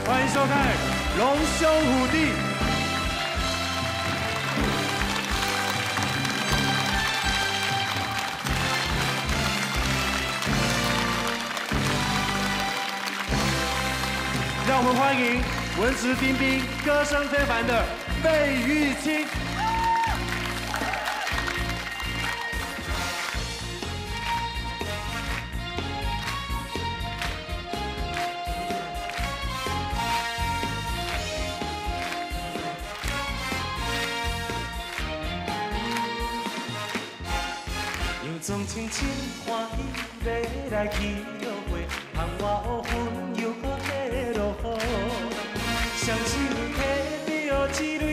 歡迎收看《龍兄虎弟》。讓我們歡迎文質彬彬、歌聲非凡的費玉清。佯裝真真歡喜，欲來去約會，窗外烏雲又閣在落雨。雙手提著一蕊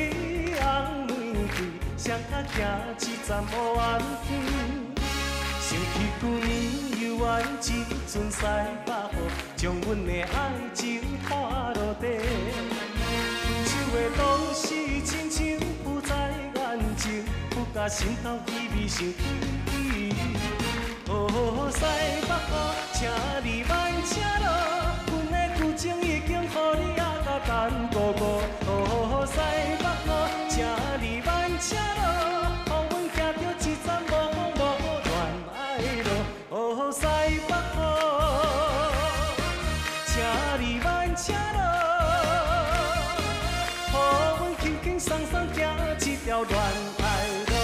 紅玫瑰，雙跤行一站無安天。想起舊年猶原這陣西北雨，將阮的愛情拖落地。分手的當時，親像浮在眼前，不甘心頭滋味想起。哦，西北雨，請你慢車路，阮的舊情已經予你壓甲等孤孤。哦，西北雨，請你慢車路，予阮行著一站無風無雨戀愛路。哦，西北雨，請你慢車路，予阮輕輕鬆鬆行這條戀愛路。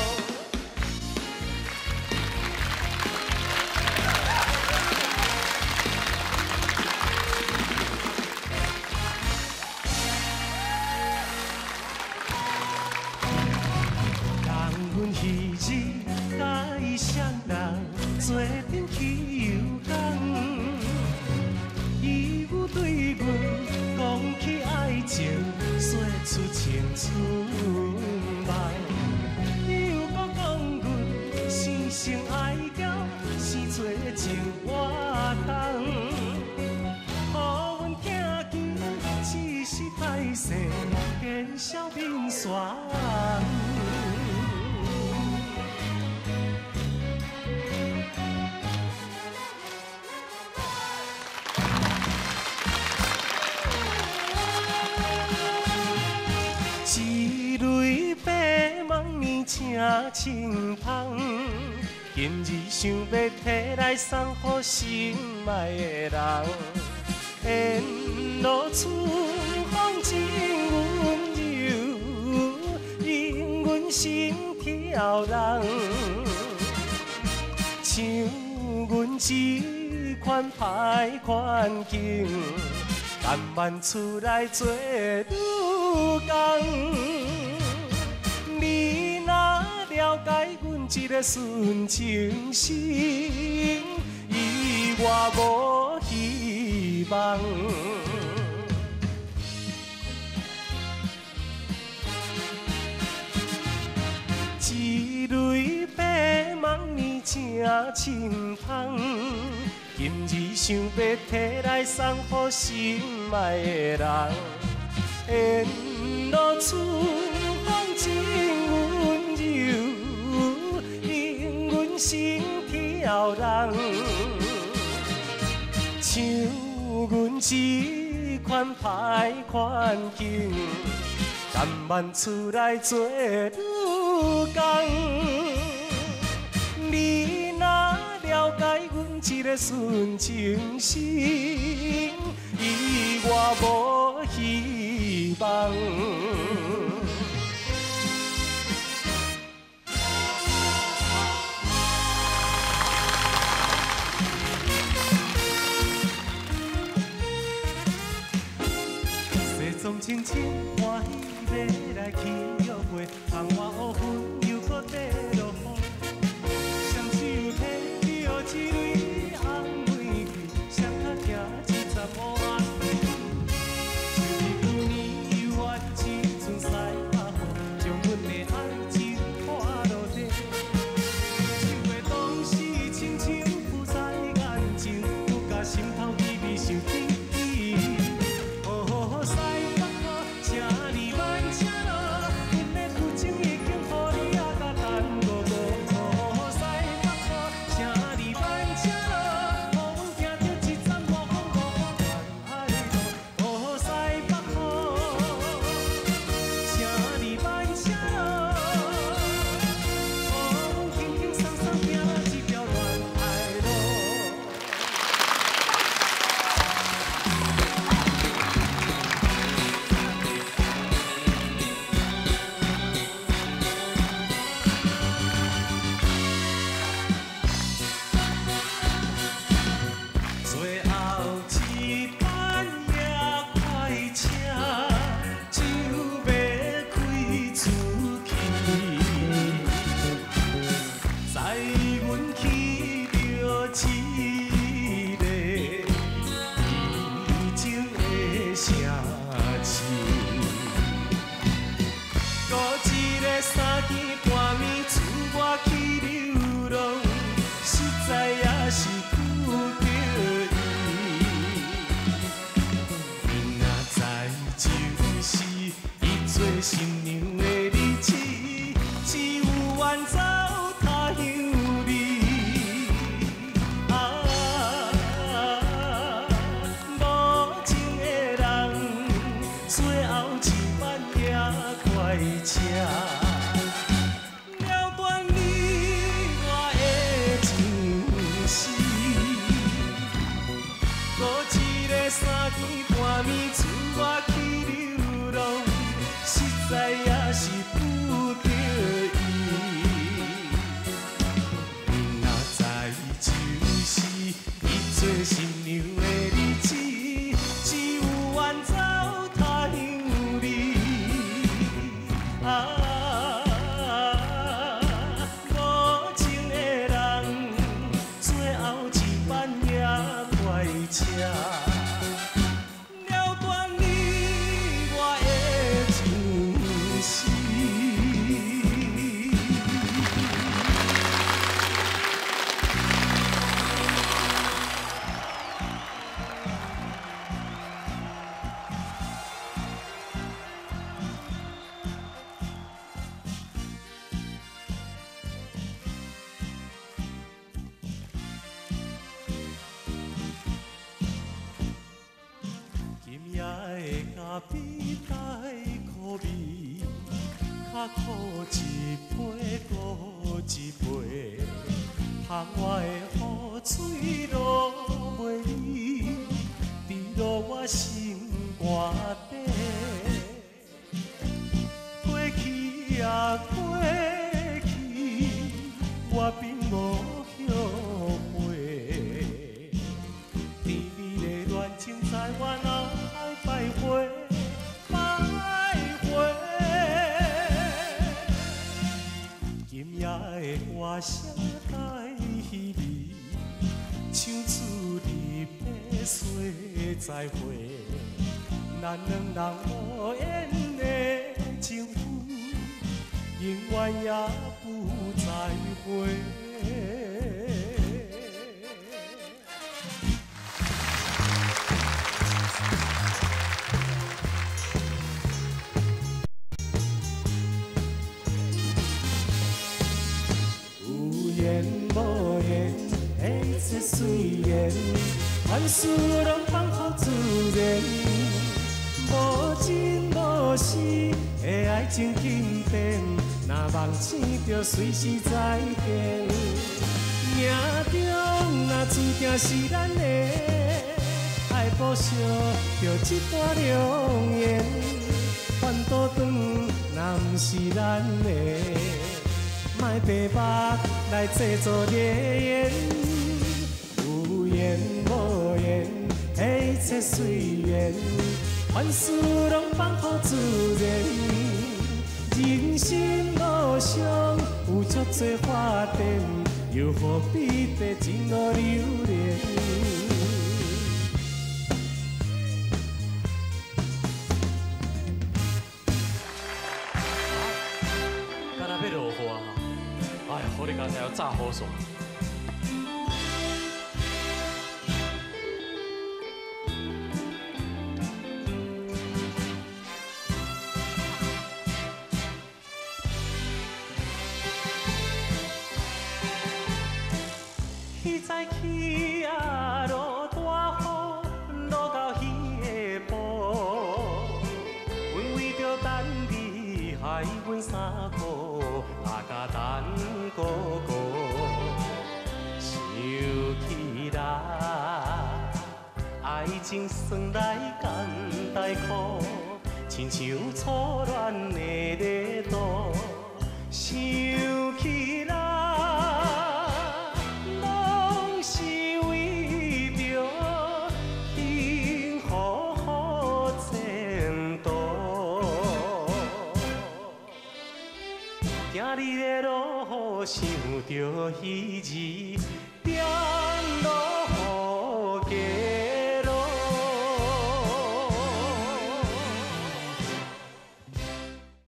阮彼日佮伊双人做阵去游港，伊有對阮講起愛情，說出青春夢。伊又閣講阮生性愛嬌，生做情活動，予阮疼見只是歹勢，見笑面煞紅。一蕊白梦年请清芳，今日想欲提來送予心愛的人。沿路春風真溫柔，引阮心跳人。像阮這款歹環境，甘願出來做女工。你若了解阮這个純情心，伊我無希望。一蕊白梦年请清芳，今日想欲提來送予心愛的人。沿路春風真溫柔，引阮心跳人。像阮這款歹環境，甘願出來做女工。你若了解阮這个純情心，伊我無希望。西裝真真歡喜，欲來去約會，窗外烏雲又閣在落雨。雙手提著一蕊紅玫瑰，雙跤行一站無安。想起舊年猶原這陣西北雨，將阮的愛情拖落地。分手的當時，親像浮在眼前，不甘心頭滋味想起。哦，西北雨，請你慢車路，阮的舊情已經予你壓甲等孤孤。哦，西北雨，請你慢車城市。搁一个三更半暝，厝外去流浪，实在也是拄著伊。明仔载就是伊做新娘的日子，只有远走他乡里。啊，无情的人，最后一班也快车，了断你我的情丝。搁一个三更半暝，厝外去流浪，实在也是拄著伊。明仔载就是伊做新娘的日子，只有远走他乡里。啊，无情的人，最后一班也快车，了断你我的情丝。今夜的咖啡带苦味，较苦一杯阁一杯，窗外的雨水落袂离，滴落我心肝底。过去啊过去，我并无后悔。甜蜜的恋情在我脑海徘徊，徘徊。今夜的歌声带彼味，唱出离别说再会，咱两人无缘的情分，永远也不再回。有缘无缘，一切随缘，凡事拢放予自然。无情无丝的爱情紧变，若梦醒就随时再见。命中若注定是咱的，爱补惜着这段良缘。反倒转，若毋是咱的，莫白目来制造烈焰。有缘无缘，一切随缘，凡事拢放予自然。人生路上有足多发展，又何必在情路留恋？敢若欲落雨啊！哎，予你家才要炸雨伞。彼早起啊，落大雨，落到彼个晡。阮为著等你，害阮衫裤阿甲等哥哥。想起来，爱情算来艰大苦，亲像初恋的旅途。想起来，拢是为著幸福前途。行你的路，想著彼日点路。